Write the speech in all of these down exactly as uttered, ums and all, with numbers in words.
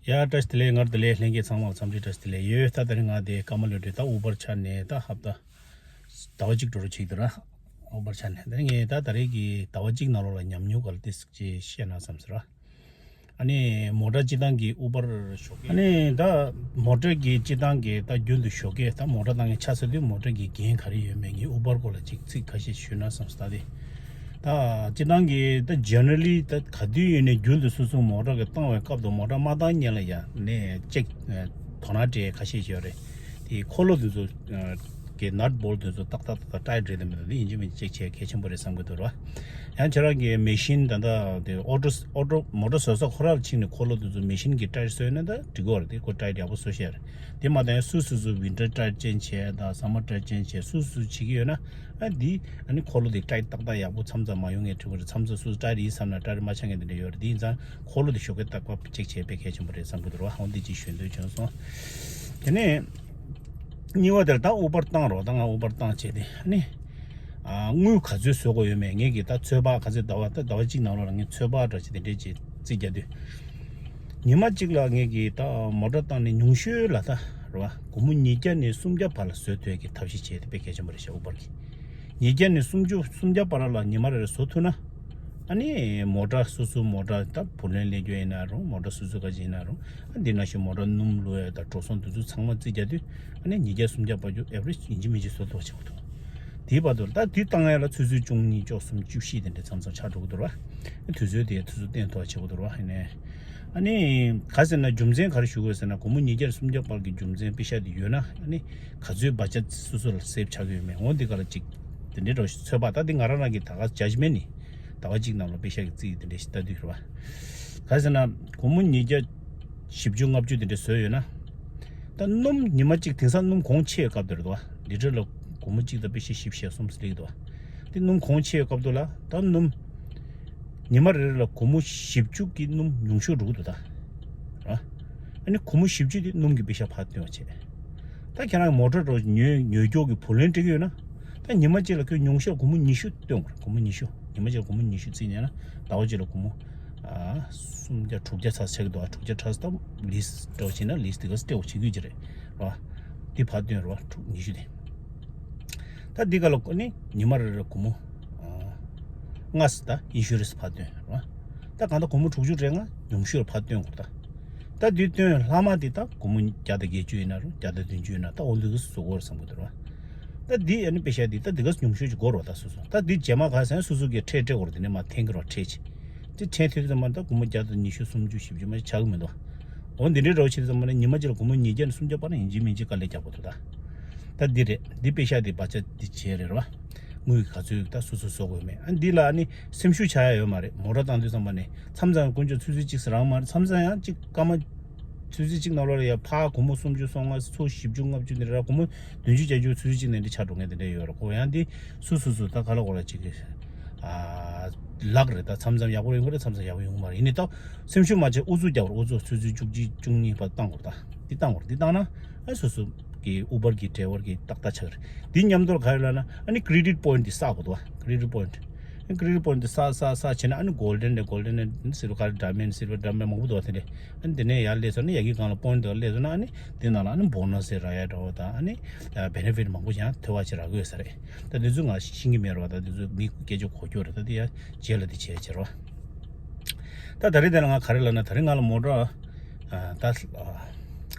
ཡ་བཀྲ་ཤིས་བདེ་ལེགས། སྔར་བདེ་ལེགས། ལྷན་རྒྱས་ཚང་མར་འཚམས་འདྲི་བཀྲ་ཤིས་བདེ་ལེགས་ཡོད། ད་དེ་རིང་ང་དེ་ཀརྨ་ལོས་འདྲི་ད་ཨུ་བར་ཆ་ནས་ད་ཧབ་ད་ཟླ་བ་གཅིག་འགྲོ་རུ་ཆིག་དུ་ར། ཨུ་བར་ཆ་ནས་དེ་རིང་ངས་ད་ད་རེས་ཀྱི་ཟླ་བ་གཅིག་ནང་ལོགས་ལ་ཉམས་མྱོང་ག་ལ་ཏིས་ཅིག་བཤད་ན་བསམ་ཟེར་ར། ཨ་ནི་མོ་ཊ་སྤྱི་བཏང་གི་ཨུ་བར་ཞོགས་ཀས། ཨ་ནི་ད་མོ་ཊ་གི་སྤྱི་བཏང་གི་ད་རྒྱུན་དུ་ཞོགས་ཀས་ད་མོ་ཊ་བཏང་མཁན་ཆ་ཚང་དུས་མོ་ཊ་གི་འགན་ག་རེ་ཡོད་མེད་ངས་ཨུ་བར་སྐོར་ལ་ཅིག་ཚིག་ཁ་ཤས་ཞུས་ན་བསམ་ཟེར་ད་དེ། ད་སྤྱི་བཏང་གི་ད་ཇེ་ནེ་རལ་ལི་ད་ག་དུས་ཡིན་ནའི་རྒྱུན་དུ་སོ་སོ་མོ་ཊ་གི་བཏང་བའི་སྐབས་དུ་མོ་ཊ་མ་བཏང་སྔོན་ལ་ཡ་ནས་ཅིག་དོ་སྣང་སྤྲད་ཁ་ཤས་ཤིག་ཡོད་རེད། དེ་འཁོར་ལོ་དེ་ཚོ་གི་ནཊ་བོལ་ཊ་དེ་ཚོ་ཏག་ཏག་ཏག་ཏག་ཊའིཊ་རེད་དམ་མེད་དམ་དེ་ཡིན་གཅིག་མིན་གཅིག་ཅིག་བྱས་གལ་ཆེན་པོ་རེད་བསམ་གྱི་འདུག་ར། ཡང་ཁྱེད་རང་གི་མེ་ཤིན་ད་ལྟ་དེ་ཨོ་ཊོ་ཨོ་ཊོ་མོ་ཊ་བཟོ་ས་ཁོ་རང་ལ་ཕྱིན་ནས་འཁོར་ལོ་དེ་ཚོ་མེ་ཤིན་གྱི་ཊའིཊ་བཟོས་ན་ད་འགྲིག་གི་རེད། དེ་ཁོ་ཊའིཊ་ཡག་པོ་བཟོ་ཤེས་རེད། དེ་མ་གཏོགས་སུ་སུ་སུ་ཝིན་ཊར་ཊའིཊ་ཅན་བྱས་དང་སམ་མར་ཊའིཊ་ཅན་བྱས་སུ་སུ་བྱེད་ཀྱི་ཡོད་ན། ཨ་འདི་ཨ་ནི་འཁོར་ལོ་དེ་ཊའིཊ་ཏག་ཏག་ཡག་པོ་མཚམས་མཚམས་མ་ཡོང་ངེས་འགྲིག་གི་རེད། མཚམས་མཚམས་སུ་སུ་ཊའིཊ་ཡིན་བསམ་ན་ཊའིཊ་མ་ཆགས་མཁན་དེ་འདྲ་ཡོད་རེད། དེ་ཡིན་ཙང་འཁོར་ལོ་དེ་ཞོགས་ཀས་ཏག་ཏག་ཅིག་བྱས་དཔེ་གལ་ཆེན་པོ་རེད་བསམ་གྱི་འདུག་ར། འོ་འདི་ཅིག་ཞུ་འདོད་བྱུང་སོང་། དེ་ནས་གཉིས་པ་དེར་ད་ཨུ་བར་བཏང་རོགས། ད་ང་ཨུ་བར་བཏང་བྱས་ཏེ་ཨ་ནི་ཨ་དངུལ་ག་ཚོད་བཟོ་དགོས་ཡོད་མེད་ངས་ཀྱི་ད་ཚོད་དཔག་ག་ཚོད་ཟླ་བ་ད་ཟླ་བ་གཅིག་ནང་ལོགས་ལ་ངས་ཚོད་དཔག་འདྲ་ཅིག་དེ་འདྲས་ཅིག་རྩིས་རྒྱག་དུས། ཉི་མ་གཅིག་ལ་ངས་ཀྱི་ད་མོ་ཊ་བཏང་ནས་ཉུང་ཤོས་ལ་ད་རེད་བ། སྒོར་མོ་ཉིས་བརྒྱ་ནས་སུམ་བརྒྱ་བར་ལ་བཟོ་ཐུབ་ཀྱི་ཐབས་ཤེས་བྱས་ཏེ་དཔེ་གལ་ཆེན་པོ་རེད་ཤག་ཨུ་བར་གྱིས། ཉིས་བརྒྱ་ནས་སུམ་ཅུ་སུམ་བརྒྱ་བར་ལ་ཉི་མ་རེ་རེ་བཟོ་ཐུབ་ན། ཨ་ནི་མོ་ཊ་སོ་སོའི་མོ་ཊ་ད་བུ་ལོན་ལེན་རྒྱུ་ཡིན་ན་རུང་མོ་ཊ་སོ་སོ་ག་ཅི་ཡིན་ན་རུང་ཨ་འདི་ན་ཞིག་མོ་ཊ་སྣུམ་བླུགས་ཡ་ད་འགྲོ་སོང་དེ་ཚོ་ཚང་མ་རྩིས་རྒྱག་དུས་ཨ་ནི་ཉིས་བརྒྱ་སུམ་བརྒྱ་བར་རྒྱུ་ཨེ་བ་རེ་ཇི་ཡིན་གཅིག་མིན་གཅིག་བཟོ་ཐུབ་པ་བྱེད་དགོས་འདུག་དེའི་བར་དུ་ད་དེ་བཏང་ཡ་ལ་ཆུ་ཚོད་བཅུ་གཉིས་བཅུ་གསུམ་བཅུ་བཞི་དེ་འདྲ་མཚམས་མཚམས་ཆགས་འགྲོ་གི་འདུག་ར། དུས་ཚོད་དེ་དུས་ཚོད་བརྟན་ཐུབ་པ་བྱེད་དགོས་འདུག་ར། ཡིན་ནའི་ཨ་ནི་ག་ཟེར་ན་རྒྱུ་མཚན་ག་རེ་ཞུ་དགོས་ཟེར་ན་སྒོར་མོ་ཉིས་བརྒྱ་ནས་སུམ་བརྒྱ་བར་གྱི་རྒྱུ་མཚན་དཔེ་ཤ་དེ་ཡོད་ན་ཨ་ནི་ག་ཚོད་བར་ཆ་སོ་སོ་ལ་སེབ་ཆགས་ཀྱི་ཡོད་མེད་འོ་འདི་ག་ལ་ཅིག་དེ་འདྲའི་འདྲ་བོ་ཞིག་ཚོད་དཔག་ད་འདི་ང་རང་རང་གི་ད་ག་ཇཇ་མེན་ནི་ཟླ་བ་གཅིག་ནང་ལ་དཔེ་ཤ་གི་རྩིས་དེ་འདྲ་ཞིག་ལྟ་དུས་རེད་བ། ག་ཟེར་ན་སྒོར་མོ་ཉིས་བརྒྱ་བཞི་བཅུ་ལྔ་བཅུ་དེ་འདྲ་བཟོས་ཡོད་ན། ད་སྣུམ་ཉི་མ་གཅིག་དེང་སང་སྣུམ་གོང་ཆེ་བའི་སྐབས་དེར་འདུག་བ། ལི་ཊར་ལ་སྒོར་མོ་གཅིག་དང་དཔེ་བཤད་བཞི་བཤད་གསུམ་སླེབས་འདུག་བ། དེ་སྣུམ་གོང་ཆེ་བའི་སྐབས་དེ་ལ་ད་སྣུམ་ཉི་མ་རེ་རེ་ལ་སྒོར་མོ་བཞི་བཅུ་གི་སྣུམ་ཉུང་ཤོས་འགྲོ་གི་འདུག་ད། ར། ཨ་ནི་སྒོར་མོ་བཞི་བཅུ་དེ་སྣུམ་གྱི་དཔེ་ཤ་ཕར་བཏོན་པ་བྱས། ད་ཁྱེད་རང་མོ་ཊ་འགྲོ་ཉོས་ཉོས་སྐྱོར་གྱི་བུ་ལོན་སྤྲད་ཀྱི་ཡོད་ན། ད་ཉི་མ་གཅིག་ལ་ཁྱོད་ཉུང་ཤོས་སྒོར་མོ་ཉི་ཤུ་བཏོན་དགོས་རེད། སྒོར་མོ་ཉི་ཤུ། ཉི་མ་གཅིག་ལ་སྒོར་མོ་ཉི་ཤུ་བརྩིས་ཉན་ན་ཟླ་བ་གཅིག་ལ་སྒོར་མོ་ཨ་སུམ་བརྒྱ་དྲུག་བརྒྱ་ཚར་ཆགས་ཀྱི་འདུག་ཨ་དྲུག་བརྒྱ་ཕྲག་ཙམ་ལིས་སྤྲད་པ་བྱས་ན་ལིས་དེ་ག་སྤྲད་པ་བྱེད་དགོས་ཀྱི་རེད་ར། འདི་ཕར་བཏོན་ར་དྲུག་ཉི་ཤུ་དེ། ད་འདི་ག་ལ་ནི་ཉི་མ་རེ་རེ་སྒོར་མོ་ཨ་ལྔ་ཙམ་ད་ཨིན་ཤུ་རན་སི་ཕར་བཏོན་ར། ད་གང་ལྟར་སྒོར་མོ་དྲུག་ཅུ་རེ་ལྔ་ཉུང་ཤོས་ལ་ཕར་བཏོན་དགོས་ད། ད་དུས་སྟོན་ལྷག་མ་དེ་ད་སྒོར་མོ་བརྒྱ་དང་བརྒྱད་ཅུ་ཡིན་ན་རུང་བརྒྱ་དང་བདུན་ཅུ་ཡིན་ན་ད་འོ་འདི་གི་བཟོ་དགོས་བསམ་གི་འདུག་ར། ད་འདི་ཨ་ནི་དཔེ་ཤ་འདི་ད་འདི་ག་ཉུང་ཤོས་ཅིག་དགོས་རོགས་ད་སོ་སོ་ད་འདི་རྗེས་མ་ག་ཟེར་ན་སོ་སོ་གི་ཁྲལ་སྤྲད་དགོས་རོགས་དེ་ནས་མ་འཐེན་གི་རོགས་ཁྲལ་ཅིག་དེ་ཁྲལ་ཐོན་དུས་ཙམ་པ་ད་སྒོར་མོ་བརྒྱ་དང་ཉི་ཤུ་སུམ་ཅུ་བཞི་བཅུ་མ་ཆགས་གི་མི་འདུག་འོ་འདི་འདྲའི་རོགས་བྱེད་དུས་ཙམ་པ་ནི་ཉི་མ་གཅིག་ལ་སྒོར་མོ་ཉིས་བརྒྱ་ནས་སུམ་བརྒྱ་བར་ན་ཡིན་གཅིག་མིན་གཅིག་དཀའ་ལས་རྒྱག་དགོས་འདུག་ད། ད་འདི་རེད། འདི་དཔེ་ཤ་འདི་བར་ཆ་འདི་བྱས་རེད་རོ། དངུལ་ག་ཚོད་ད་སོ་སོ་བཟོ་དགོས་མེད་ཨ་འདི་ལ་ཨ་ནི་སེམས་ཤུགས་ཆག་ཡ་ཡོད་མ་རེད། མོ་ཊ་བཏང་དུས་ཙམ་པ་ནས་མཚམས་མཚམས་དཀོན་མཆོག་ཆུ་ཚོད་གཅིག་ཙམ་རང་མ་རེད། མཚམས་མཚམས་ཡང་གཅིག་སྐར་མ་ཆུ་ཚོད་གཅིག་ནང་ལོགས་ལ་ཡ་ཕར་སྒོར་མོ་སུམ་ཅུ་སོ་ལྔ་ཚུར་བཞི་བཅུ་ལྔ་བཅུ་འདི་རེད་ར། སྒོར་མོ་བདུན་ཅུ་བརྒྱད་ཅུ་ཆུ་ཚོད་གཅིག་ནས་འདི་ཆགས་འགྲོ་མཁན་དེ་འདྲ་ཡོད་ར། ཁོ་ཡང་འདི་སུ་སུ་སུ་ད་ག་ལ་གོ་ལ་གཅིག་གི་ཨ་ལག་རེད། ད་མཚམས་མཚམས་ཡག་པོ་ཡོང་གི་རེད། མཚམས་མཚམས་ཡག་པོ་ཡོང་གི་མ་རེད། ཡིན་ནའི་ད་སེམས་ཤུགས་མ་ཆག་ཨུ་ཚུགས་རྒྱག་རོགས། ཨུ་ཚུགས་ཆུ་ཚོད་བཅུ་གཅིག་བཅུ་གཉིས་བར་བཏང་དགོས་ད། འདི་བཏང་དགོས་འདི་བཏང་ན་ཨ་སོ་སོ་གི་ཨུ་བར་གི་ཌ་རའི་བར་གི་ཏག་ཏག་ཆགས་རེད། འདི་མཉམ་དུ་ག་རེ་ལབ་ན་ཨ་ནི་ཀི་རེ་ཌིཊ་པོ་ཡིན་ཊི་འདི་བསགས་དགོས་འདུག་བ། ཀི་རེ་ཌིཊ་པོ་ཡིན་ཊི། ཀི་རེ་ཌིཊ་པོ་ཡིན་ཊི་འདི་བསགས་བསགས་བསགས་བྱས་ན་ཨ་ནི་གོལ་ཌེན་ནས་གོལ་ཌེན་ནས་སིལ་བར་ག་རེ་ཌ་ཡ་མོན་ཌི་སིལ་བར་ཌ་ཡ་མོན་ཌི་མང་པོ་འདུག་བ། དེ་འདྲས་ཨ་ནི་དེ་ནས་ཡར་སླེབས་སོང་ན་ཡ་གི་སྒང་ལ་པོ་ཡིན་ཊི་འདི་ག་སླེབས་སོང་ན་ཨ་ནི་དེ་ནང་ལ་ཨ་ནི་བོ་ནས་སི་རག་ཡ་འདྲ་བོ་དང་ཨ་ནི་བེ་ནེ་ཕིཊ་མང་པོ་ཞིག་ཡང་ཐོབ་པ་ཞིག་རག་གི་ཡོད་ས་རེད། ད་འདི་ཚོ་ང་ཤེས་ཀྱི་མེད་ར་བ། ད་འདི་ཚོ་མི་སྐད་ཆ་གོ་རྒྱུ་རེད། ད་འདི་ཡ་རྗེས་ལ་འདི་བྱས་བྱས་ར་བ། ད་ད་རེས་དེ་ལ་ང་ག་རེ་ལབ་ན་ད་རེས་ང་ལ་མོ་ཊ་ཨ་ད་ཨ་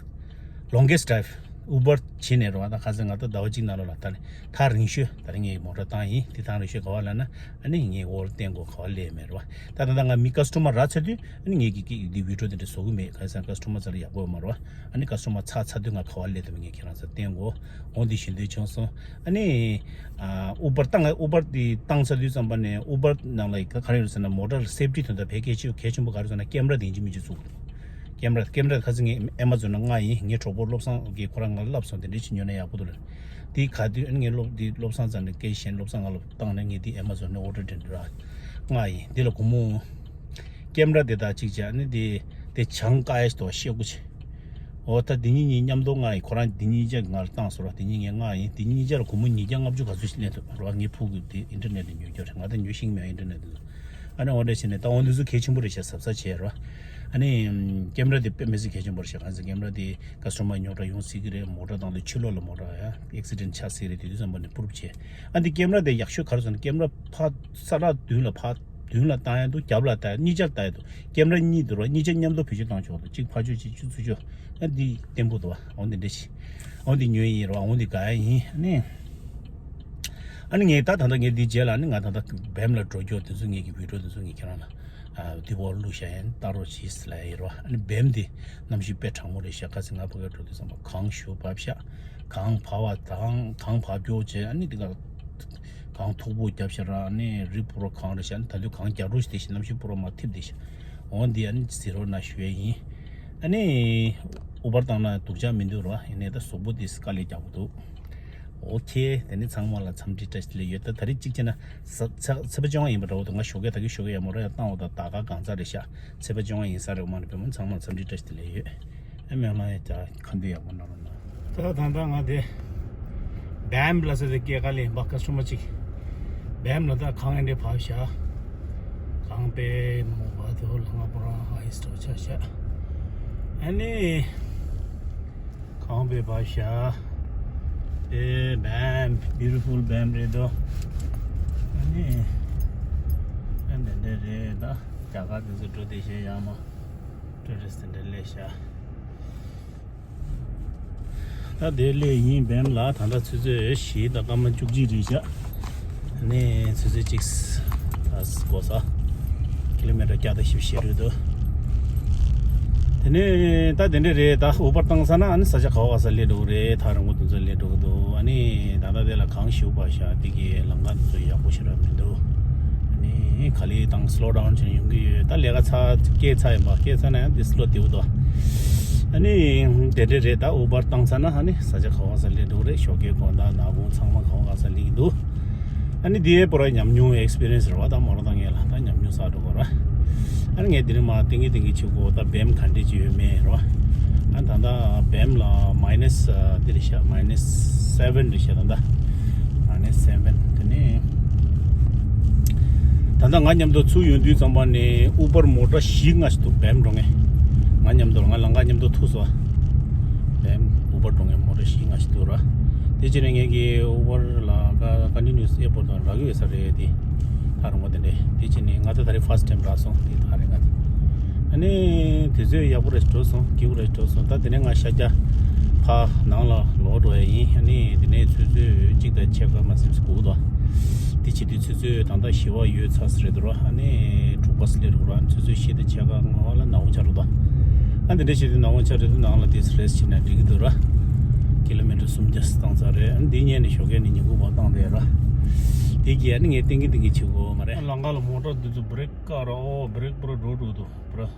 ལོང་གེ་སི་ཊི་ཌ་རའིབ་ཨུ་བར་བྱས་ནས་རེད་བ། ད་ག་ཚོད་ང་ད་ཟླ་བ་གཅིག་ནང་ལོགས་ལ་ད་ཐག་རིང་ཤོས་ད་རེས་ངས་མོ་ཊ་བཏང་ཡིན། དེ་ཐག་རིང་ཤོས་ག་བ་ལབ་ན་ཨ་ནི་ངས་ཨོ་ལ་བསྟན་དགོས་ག་བ་སླེབས་མེད་རེད་བ། ད་ད་ད་ང་མི་ཀ་སི་ཊོ་མར་རག་ཚར་དུས་ཨ་ནི་ངས་ཀྱི་ཀྱི་འདི་བི་ཌི་ཡོ་དེ་འདྲ་བཟོ་གི་མེད། ག་ཚོད་ཀ་སི་ཊོ་མར་ཚར་ལ་ཡག་པོ་ཡོད་མ་རེད་བ། ཨ་ནི་ཀ་སི་ཊོ་མར་ཚར་ཚར་དུས་ང་ག་བ་སླེབས་དུས་ངས་ཁྱེད་རང་ཚོར་བསྟན་དགོས། འོ་འདི་ཞུ་འདོད་བྱུང་སོང་། ཨ་ནི་ཨ་ཨུ་བར་བཏང་ཨུ་བར་དེ་བཏང་ཚར་དུས་ཙམ་པ་ནས་ཨུ་བར་ནང་ལ་ག་ག་རེ་ཡོད་ཟེར་ན་མོ་ཊར་སེབ་ཊི་དོན་དག་བེད་སྐད་ཆེ་གལ་ཆེན་པོ་ག་རེ་ཟེར་ན་ཀེམ་ར་དེ་ཡིན་གཅིག་མིན་གཅིག་བཙུགས་འདུག་ཀེམ་ར་ཀེམ་ར་ཁ་སང་ངས་ཨེ་མ་ཛོན་ནང་མངགས་ཡིན། ངའི་གྲོགས་པོ་བློ་བཟང་གིས་ཁོ་རང་ང་ལ་ལབ་སོང་། དེ་འདྲ་ཞིག་ཉོས་ན་ཡག་པོ་འདུག་ལབ། དེ་ག་དུས་ཨ་ནི་ངའི་སློབ་དེ་བློ་བཟང་ཚང་ནས་སྐད་བཤད། བློ་བཟང་ང་ལ་བཏང་ནས་ངས་དེ་ཨེ་མ་ཛོན་ནས་ཨོ་ཌར་དེ་འདྲ་མངགས་ཡིན། དེ་ལ་སྒོར་མོ་ཀེམ་ར་དེ་དག་གཅིག་བྱས་ཨ་ནི་དེ་དེ་བྱང་ཀ་ཨེ་ཤི་དོ་ཤེ་ཀུ་ཆེ། འོ་ད་དེ་གཉིས་གཉིས་མཉམ་དུ་མངགས་ཡིན། ཁོ་རང་དེ་གཉིས་ཀྱང་ང་ལ་བཏང་སོང་ར། དེ་གཉིས་ངས་མངགས་ཡིན། དེ་གཉིས་ཀྱང་ལ་སྒོར་མོ་ཉིས་བརྒྱ་ལྔ་བཅུ་ག་ཚོད་ཞིག་ལེན་ཐུབ་ར། ངའི་ཕུག་གི་དེ་ཨིན་ཊར་ནེཊ་ལ་ཉོ་རྒྱུ་རེད། ང་ད་ཉོ་ཤེས་ཀྱི་མེད་ཨིན་ཊར་ནེཊ་དེ་ཚོ། ཨ་ནི་འོ་འདྲ་བྱས་ནས་ད་འོ་འདི་ཚོ་གལ་ཆེན་པོ་རེད་ཤག་གཟབ་གཟབ་བྱས་ར། ཨ་ ཨ་ནི་ཀེམ་ར་དེ་དཔེ་མི་སྲིད་གལ་ཆེན་པོ་རེད་ཤག་གང་ཟེར་ཀེམ་ར་དེ་ཀ་སི་ཊ་མར་རྙོག་དྲ་ཡོང་སྲིད་ཀྱི་རེད། མོ་ཊ་བཏང་དུས་ཕྱི་ལོགས་ལ་མོ་ཊ་ཡ་ཨེག་སི་ཌེན་ཊི་ཆགས་སྲིད་རེད། དེ་དུས་ཙམ་པ་ནས་པུ་རུབ་བྱས། ཨ་འདི་ཀེམ་ར་དེ་ཡག་ཤོས་ག་རེ་ཟེར་ན་ཀེམ་ར་ཕར་ས་ར་མདུན་ལ་ཕར་མདུན་ལ་བཏང་ཡ་འདུག་རྒྱབ་ལ་བཏང་ཡ་གཉིས་ཆར་བཏང་ཡ་འདུག་ཀེམ་ར་གཉིས་འདུག་ར། གཉིས་ཆ་མཉམ་དུ་བེད་སྤྱོད་བཏང་ཆོག་འདུག་གཅིག་ཕར་ཕྱོགས་གཅིག་ཚུར་ཕྱོགས། ཨ་འདི་བརྟན་པོ་འདུག་བ། འོ་འདི་འདྲ་ཞིག་འོ་འདི་ཉོས་ཡིན་ར། འོ་འདི་དགའ་ཡ་ཡིན། ཨ་ནི་ཨ་ནི་ངས་ད་ད་ལྟ་ངས་འདི་རྗེས་ལ་ཨ་ནི་ང་ད་ལྟ་བེམ་ལ་འགྲོ་རྒྱུ་དེ་ཚོ་ངས་ཀྱི་བི་ཌི་ཡོ་དེ་ཚོ་ངས་ཁྱེད་རང་ལ་ཨ་འདི་བོར་བླུགས་བཞག་ཡིན། ལྟ་རོགས་གྱིས་ལབ་ཡ་ཡིན་ར། ཨ་ནི་བེམ་འདི་གནམ་གཤིས་དཔེ་གྲང་མོ་རེད་ཤག་ག་ཚོད་ང་ཕ་གིར་འགྲོ་དུས་ཙམ་པ་གངས་ཞེ་པོ་བབས་ཤག་གངས་བབས་པ་དང་གངས་བབས་རྒྱུ་བྱས། ཨ་ནི་འདི་ག་གངས་མཐུག་པོ་བརྒྱབ་ཤག་ར། ཨ་ནི་རི་སྤོ་རོ་གངས་རེད་ཤག་ཨ་ནི་ད་དུང་གངས་རྒྱག་འགྲོ་ཞིག་དེ་བཞིན་གནམ་གཤིས་སྤོ་རོ་མར་འཐིབས་བསྡད་ཤག་འོ་འདི་ཨ་ནི་ཟེར་རོགས་གནང་ཞུ་ཡ་ཡིན། ཨ་ནི་ཨུ་བར་བཏང་ན་སྡུག་ཅག་མི་འདུག་ར། ཡིན་ནའི་ད་གཟུགས་པོ་འདི་དཀའ་ལས་རྒྱག་གི་འདུག་ཨོ་ཁེ། དེ་ནི་ཚང་མ་ལ་འཚམས་འདྲི་བཀྲ་ཤིས་བདེ་ལེགས་ཡོད། ད་ད་རེས་གཅིག་བྱས་ན་ས་ཚ་ཚེས་པ་བཅོ་ལྔ་ཡིན་པ་འདྲ་བོ་འདུག་ང་ཞོགས་ཀས་ད་གིན་ཞོགས་ཀས་ཡར་མོ་ཊ་ཡར་བཏང་བ་དང་ད་ག་གང་ཚ་རེད་ཤག་ཚེས་པ་བཅོ་ལྔ་ཡིན་ས་རེད། འོ་མ་ནི་བུ་མོ་ཚང་མ་ལ་འཚམས་འདྲི་བཀྲ་ཤིས་བདེ་ལེགས་ཡོད། ཨ་མེ་ལ་ཡ་ད་ཁ་འདི་ཡག་པོ་གནང་རོགས་གནང་། ད་ད་ད་ང་དེ་བེམ་ལ་ཟེར་དེ་སྐད་ག་ལེན་པ་ཀ་སི་ཊ་མར་ཅིག་བེམ་ལ་ད་གངས་ཨེ་འདྲས་བབས་ཤག་གངས་དཔེ་མང་པོ་བབས་འདུག་ལ་ང་པོ་རང་ཨའི་སི་འདྲ་ཆགས་ཤག་ཨ་ནི་གངས་དཔེ་བབས་ཤག་ཨེ་བེམ། བིའུ་ཊི་ཕུལ་བེམ་རེད་དོ། ཨ་ནི་ཨ་འདི་འདྲས་རེད། ད་རྒྱ་གར་དེ་ཚོ་འགྲོ་བདེ་ཤག་ཡང་མ་ཊུ་རི་སི་ཊི་དེ་འདྲས་སླེབས་ཤག་ད་དེ་སླེབས་ཡིན། བེམ་ལ་ད་ལྟ་ཆུ་ཚོད་བཞི་དང་སྐར་མ་བཅུ་གཅིག་རེད་ཤག་ཨ་ནི་ཆུ་ཚོད་གཅིག་ད་འགོར་ས། ཀི་ལོ་མི་ཊར་བརྒྱ་དང་བཞི་བཅུ་ཞེ་དྲུག་འདུག་དེ་ནས་ད་དེ་འདྲས་རེད། ད་ཨུ་བར་བཏང་ཚར་ན་ཨ་ནི་ས་ཆ་ག་བ་ག་ས་སླེབས་འགྲོ་གི་རེད། ཐག་རིང་པོ་དེ་ཚོ་སླེབས་འགྲོ་གི་འདུག་ཨ་ནི་ད་ལྟ་དེ་ལ་གངས་ཞེ་པོ་བབས་ཤག་དེ་གི་ལམ་ཁ་དེ་ཚོ་ཡག་པོ་ཞེ་དྲག་མི་འདུག་ཨ་ནི་ག་ལེར་བཏང་སི་ལོ་ཌའོན་བྱས་ནས་ཡོང་གི་ཡོད། ད་ལས་ཀ་ཚར་སྐྱེལ་ཚར་ཡིན་པ། སྐྱེལ་ཚར་ན་ཡང་དེ་སི་ལོ་དེའུ་དོ། ཨ་ནི་དེ་འདྲས་རེད། ད་ཨུ་བར་བཏང་ཚར་ན་ཨ་ནི་ས་ཆ་ག་བ་ག་ས་སླེབས་འགྲོ་གི་རེད། ཞོགས་ཀའི་དགོང་དག་ནག་ཁུང་ཚང་མ་ག་བ་ག་ས་སླེབས་ཀྱི་འདུག་ཨ་ནི་དེའི་པོ་ར་ཉམས་མྱོང་ཨེག་སི་པི་རི་ཡན་སི་རེད་བ། ད་མོ་ར་ད་ངས་ལ་ད་ཉམས་མྱོང་བསགས་འགྲོ་དགོས་ར། ཨ་ནི་ངས་དེ་རིང་མ་ཏིང་གི་ཏིང་གི་བྱེད་དགོས། ད་བེམ་ག་འདྲས་ཅིག་ཡོད་མེད་རེད་བ། ཨ་ད་ད་བེམ་ལ་མའི་ནས་འདི་རེད་ཤག་མའི་ནས་སེ་བེན་རེད་ཤག་ད་ད་མའི་ནས་སེ་བེན། དེ་ནས་ད་ད་ང་མཉམ་དུ་ཚུར་ཡོང་དུས་ཙམ་པ་ནས་ཨུ་བར་མོ་ཊ་བཞི་ལྔ་ཞིག་འདུག་བེམ་འགྲོ་མཁན། ང་མཉམ་དུ་ང་ལམ་ཁ་མཉམ་དུ་ཐུག་སོང་། བེམ་ཨུ་བར་འགྲོ་མཁན་མོ་ཊ་བཞི་ལྔ་ཞིག་འདུག་ར། དེ་བྱས་ནས་ངས་ཀྱི་ཨུ་བར་ལ་ཀ་ཀོན་ཊི་ནིའུ་སི་ཨེར་པོར་ཊི་དང་རག་གི་ཡོད་ས་རེད་དེ། ད་རུང་བ་དེ་འདྲས། དེ་བྱས་ནས་ང་ད་ད་རེས་ཕར་སི་ཊི་ཊེམ་རག་སོང་། དེ་ད་རེས་ང་དེ། ཨ་ནི་དུས་ཚོད་ཡག་པོ་རེ་འགྲོ་སོང་། སྐྱིད་པོ་རེ་འགྲོ་སོང་། ད་དེ་ནས་ང་ཤར་རྒྱག་ཕར་ནང་ལ་ལོག་འགྲོ་ཡ་ཡིན། ཨ་ནི་དེ་ནས་ཆུ་ཚོད་གཅིག་དང་ཕྱེད་ཀ་མ་ཟིན་སྐུ་དོ། དེ་བྱེད་དུས་ཆུ་ཚོད་ད་ལྟ་བཞི་པ་ཡོལ་ཚར་ས་རེད་འདུག་ར། ཨ་ནི་དྲུག་པ་སླེབས་འགྲོ་ར། ཆུ་ཚོད་བཞི་དང་ཕྱེད་ཀ་ལྔ་པ་ལ་ནག་ཁུང་ཆགས་འགྲོ་དང་། ཨ་འདི་འདྲ་བྱེད་དུས་ནག་ཁུང་ཆགས་འགྲོ་དུས་ནང་ལ་དེ་རེ་སི་ཊི་བྱས་ན་འགྲིག་གི་འདུག་ར། ཀི་ལོ་མི་ཊར་སུམ་བརྒྱ་བཏང་ཚར་རེད། ཨ་འདི་ཉལ་ནས་ཞོགས་ཀས་ནས་ཉིན་གུང་བར་བཏང་བསྡད་ར། དེ་གིས་ཨ་ནི་ངས་ཏིང་གི་ཏིང་གི་བྱེད་དགོས་མ་རེད། ལམ་ཁ་ལ་མོ་ཊ་འདི་ཚོ་བྷི་རེག་བཀག་ར། ཨོ་བྷི་རེག་པུ་ར་འགྲོ་འགྲོ་འདུག་པུ་ར།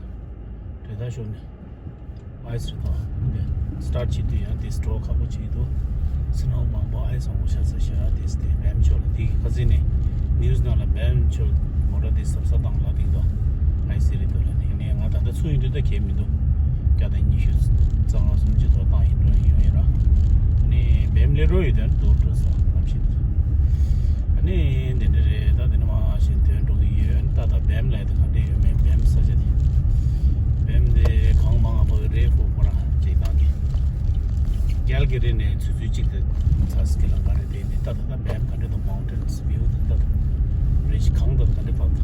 དེ་ད་ཞོགས་ནས། ཨའི་སི་རེད་དོ། འདི་སི་ཊར་བྱེད་དུས་ཡང་དེ་འགྲོ་ཁག་པོ་བྱེད་འདུག་སི་ནོ་མང་པོ་ཨའི་སི་མང་པོ་ཆགས་ས་ཤག་དེ་སི་དེ་བེམ་ཆོག་ལ་དེ་གི་ཁ་སང་ནས་ནིའུ་སི་ནང་ལ་བེམ་ཆོག་མོ་ཊ་དེ་གཟབ་གཟབ་བཏང་ལབ་དེ་འདུག་ཨའི་སི་རེད་དོ་ལ་ནི་ནས་ང་ད་ལྟ་ཚུར་ཡོང་དུས་ད་གས་མི་འདུག་བརྒྱ་དང་ཉི་ཤུ་རྩ་ལྔ་སུམ་ཅུ་ཐོག་བཏང་ཡིན་འགྲོ་ཡིན་ཡོང་ཡིན་ར། ནས་བེམ་ལས་འགྲོ་ཡོད་དོན་འདུག་འགྲོ་ས་ལམ་ཤེས་དུ། ཨ་ནི་དེ་འདྲ་རེད། ད་དེ་ནི་མ་ཤེས་དོན་འགྲོ་གི་ཡོད། ད་ད་བེམ་ལས་དེ་ག་འདྲ་ཡོད་མེད་བེམ་ས་ཆ་དེ། བེམ་དེ་གང་མང་ང་པོ་རེད་ཁོ་ཁོ་རང་ཅིག་བཏང་གི། རྒྱལ་གི་རི་ནས་ཆུ་ཚོད་གཅིག་དེ་ཚ་སི་ཀི་ལ་ག་རེ་དེ་ནི་ད་ད་ད་བེམ་ག་འདྲ་དང་མའུན་ཊེན་སི་བིའུ་དེ་ད་ད་རེ་ཞིག་གང་ད་ག་འདྲ་བབ་ད་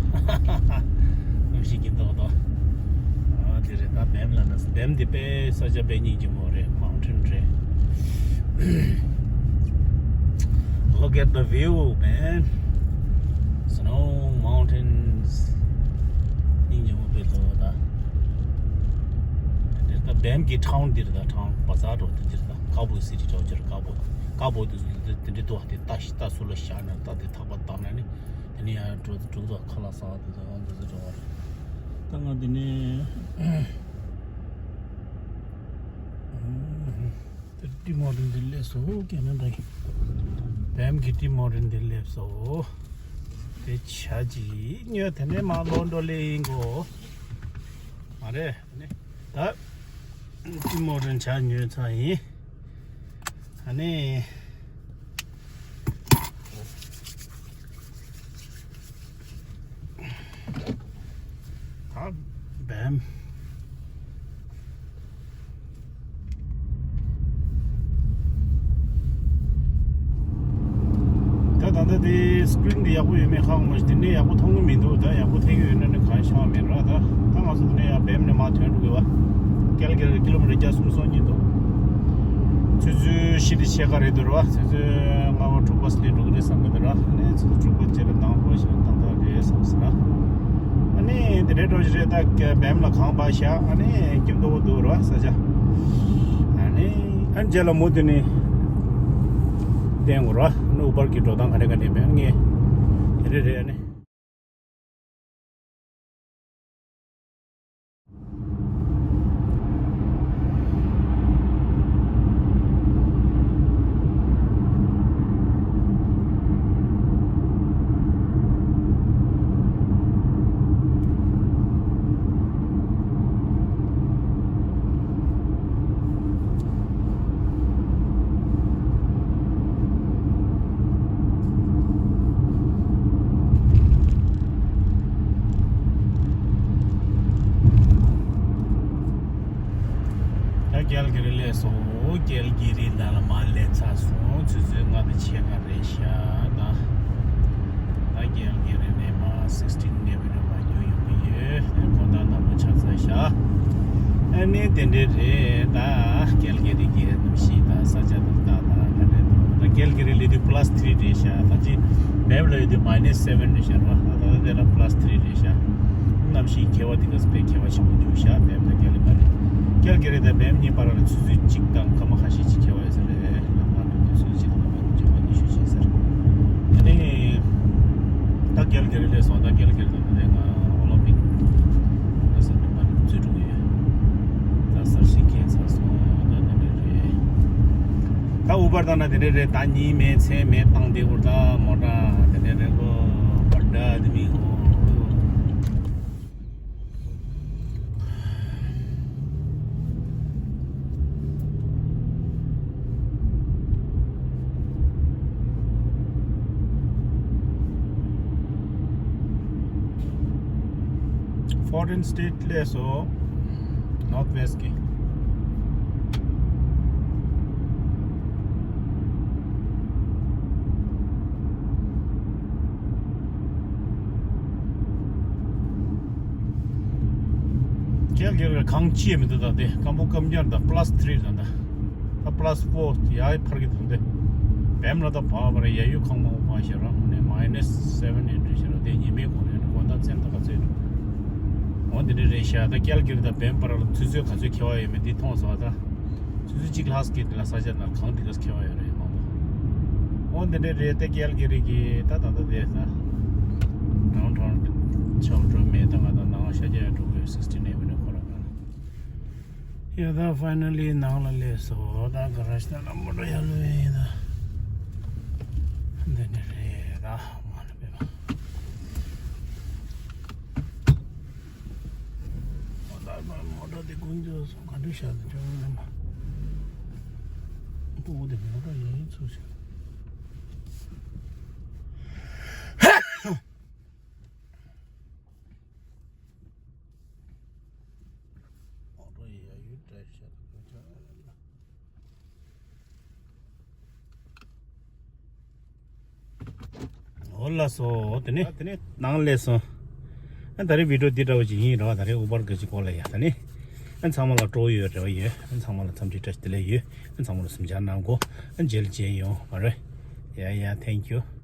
ནམ་ཞིག་གི་ད་ད་ཨ་དེ་རེད། ད་བེམ་ལ་ན་བེམ་དེ་དཔེ་ས་ཆ་དཔེ་སྙིང་རྗེ་མོ་རེད། མའུན་ཊེན་རེད། Look at the view, man. Snow mountains. སྙིང་རྗེ་མོ་དཔེ་ལོ་ད། འདིར་ད་བེམ་གྱི་ཊའུན་འདིར་ད་ཊའུན་བ་ཛར་འགྲོ་འདི་འདིར་ད་ཀ་བོ་སི་ཊི་འགྲོ་འདིར་ཀ་བོ་ཀ་བོ་འདི་ཚོ་འདི་འདི་འདི་འདུག་དེ་ལྟ་ཤི་ལྟ་སུ་ལ་ཤ་ན་ལྟ་དེ་ཐག་པ་བཏང་ན་ནི་དེ་ནི་ཡང་འགྲོ་འགྲོ་འདུག་ཁ་ལག་ཟ་བ་དེ་ཚོ་འོང་འདི་ཚོ་འགྲོ་བ་རེད། ད་ང་འདི་ནས། ཏི་མོ་རིན་འདི་སླེབས་སོ། ཀེ་ན་ཌ་གི་བེམ་གི་ཏི་མོ་རིན་འདི་སླེབས་སོ། དེ་ཆ་ཅི་ཉོས་དེ་ནས་མ་ལོ་འགྲོ་ལེ་ཡིན་གོ། མ་རེད་ནི་ད་ཏི་མོ་རིན་ཆ་ཉོས་ཚར་ཡིན། ཨ་ནི་ད་བེམ། དེ་སི་ཀི་རིན་དེ་ཡག་པོ་ཡོད་མེད་ཧ་གོ་མ་ཤེས། དེ་ནས་ཡག་པོ་མཐོང་གི་མི་འདུག་ད་ཡག་པོ་ཐེབས་ཀྱི་ཡོད་ན་ནི་གང་ཤེས་པ་མེད་ར། ད་ད་ང་ཚོ་དེ་ནས་ཡར་བེམ་ནས་མར་ཐོན་འགྲོ་གི་བ། ཀལ་གེ་རི་ཀི་ལོ་མི་ཊར་བརྒྱ་སུམ་ཅུ་སོ་གཉིས་འདུག་ཆུ་ཚོད་བཞི་དང་ཕྱེད་ཀ་རེད་འདུག་ར། ཆུ་ཚོད་ལྔ་པ་དྲུག་པ་སླེབས་འགྲོ་གི་རེད་བསམ་གི་འདུག་ར། ཨ་ནི་ཆུ་ཚོད་དྲུག་པ་བཅས་ལ་འདང་འགྲོ་ཞིག་ཏག་ཏག་རེད་བསམ་སོང་ར། ཨ་ནི་དེ་འདྲའི་འགྲོ་ཞིག་རེད། ད་བེམ་ལ་གངས་འབབ་ཤག་ཨ་ནི་སྐྱིད་མདོག་པོ་འདུག་ར་ས་ཆ། ཨ་ནི་ཨ་ནི་རྗེས་ལ་མུ་མཐུད་ནས་བསྟན་དགོས་ར། ཨ་ནི་ཨུ་བར་གྱི་འགྲོ་སྟངས་ག་འདྲ་ག་འདྲ་མེད། ངས་དེ་འདྲ་རེད། ཨ་ནི། ད་ཀལ་གེ་རི་སླེབས་སོང་། ཀལ་གེ་རི་ནང་ལ་མར་སླེབས་ཚར་སོང་། ཆུ་ཚོད་ལྔ་དང་ཕྱེད་ཀ་རེད་ཤག་ད་ད་ཀལ་གེ་རི་ནས་མར་སིག་སི་ཊིན་ཨེ་ཝེ་ནིའུ་མར་རྒྱུག་ཡོང་གི་ཡོད། དགོང་དག་ནག་པོ་ཆགས་ཚར་ཤག་ཨ་ནི་དེ་འདྲས་རེད། ད་ཀལ་གེ་རི་གི་གནམ་གཤིས་དང་ས་ཆ་དང་ད་ད་ག་འདྲས་འདུག་ད་ཀལ་གེ་རི་སླེབས་དུས་པ་ལ་སི་ཐི་རི་རེད་ཤག་ད་ཅི་བེམ་ལ་ཡོད་དུས་མའི་ནས་སེ་ཝེན་རེད་ཤག་ར། ད་ད་དེ་ལ་པ་ལ་སི་ཐི་རི་རེད་ཤག་གནམ་གཤིས་ཁྱད་པར་དེ་ག་ཚོད་ཁྱད་པར་ཆེན་པོ་འདུག་ཤག་བེམ་དང་ཀལ་གེ་རི་བར། ཀལ་གེ་རི་དང་བེམ་གཉིས་བར་ལ་ཆུ་ཚོད་གཅིག་དང་སྐར་མ་ཁ་ཤས་ཅིག་ཁྱད་པར་ཡོད་ས་རེད། ལམ་ཁ་འགྲོ་དུས་ཆུ་ཚོད་གཅིག་དང་སྐར་མ་བརྒྱ་ཉི་ཤུ་ཅིག་ཟེར། ཨ་ནི་ད་ཀལ་གེ་རི་སླེབས་སོང་། ད་ཀལ་གེ་རི་དང་ད་ལྟ་ང་ཨོ་ལིམ་པིག་ལ་ས་མི་མ་འཛུལ་འགྲོ་གི་ཡོད། ད་གསར་ཤིང་ཁྱེར་ཚར་སོང་། ད་དེ་འདྲ་རེད། ད་ཨུ་བར་བཏང་ན་དེ་འདྲ་རེད། ད་གཉིས་མེད་མཚན་མེད་བཏང་བསྡད་དགོས། ད་མོ་ཊ་དེ་འདྲ་རེད་གོ། བར་ཌ་དེ་མི་གོ། ཕོར་ཊིན་སི་ཊི་རིཊ་སླེབས་སོང་། ནོར་ཐི་ཝེསྟ་གི། ཀལ་གེ་རི་གངས་ཅི་ཡང་མི་འདུག་ད་དེ་སྐམ་པོ་སྐམ་རྐྱང་དང་པ་ལ་སི་ཐི་རི་རི་དང་ད། ད་པ་ལ་སི་ཕོར་ཡར་འཕར་གྱི་འདུག་འདི། བེམ་ལ་ད་བབ་པར་ཡ་ཡུལ་གང་མང་པོ་བ་ཤེས་ར། ཨ་ནི་མའི་ནས་སེ་ཝེན་ཨེཊ་རེད་ཤག་ར། དེ་ཉི་མའི་གོང་ནས་དགོང་དག་མཚན་ད་ག་ཚོད་འདུག་འོ་འདི་འདྲ་རེད་ཤག་ད་ཀལ་གེ་རི་དང་བེམ་བར་ལ་ཆུ་ཚོད་ག་ཚོད་ཁྱད་པར་ཡོད་མེད་འདི་མཐོང་སོང་ད། ཆུ་ཚོད་གཅིག་ལྷག་ཙམ་གྱི་ལ་ས་ཆ་ནང་གངས་འདི་ག་ཁྱད་པར་ཡོད་རེད་མང་པོ། འོ་འདི་འདྲ་རེད། ད་ཀལ་གེ་རི་གི་ད་ད་ད་དེ་ད་ཌའུན་ཊའུན་ཆགས་འགྲོ་མེད། ད་ང་ད་ནང་ཤར་རྒྱག་འགྲོ་དགོས། སིག་སི་ཊིན་ཨེ་ཝེ་ནིའུ་ཁོ་ར་ག་ལ། ཡ་ད་ཕའི་ནལ་ལི་ནང་ལ་སླེབས་སོང་། ད་ག་ར་ཤི་ད་ན་མོ་ཊ་ཡར་ལོས་ཡིན་ད། འདི་ནི་རེད་ད་མ་ལ་པེ་མ། ཨོ་ད་མ་མོ་ཊ་དེ་ཀུན་ཚོད་སོང་ག་འདྲ་ཤག་ད་ཅོ་ལ་མ། ཕྲུ་གུ་དེ་མོ་ཊ་ཡིན་ཚུལ་ཤག་འོ་ལགས་སོ། དེ་ནས་ནང་སླེབས་སོང་། ཨ་ད་རེས་བི་ཌིའོ་འདི་འདྲ་བོ་ཅིག་ཡིན་རོགས། ད་རེས་ཨུ་བར་གི་ཅིག་སྐོར་ལ་ཡ་ད་ནི། ཨ་ཚང་མ་ལ་སྤྲོ་ཡོད་རེ་བ་ཡོད། ཨ་ཚང་མ་ལ་འཚམས་འདྲི་བཀྲ་ཤིས་བདེ་ལེགས་ཡོད། ཨ་ཚང་མ་ལ་གཟིམ་འཇགས་གནང་གོ། ཨ་མཇལ་མཇལ་ཡོང་མ་རེད། ཡ་ཡ་thank you།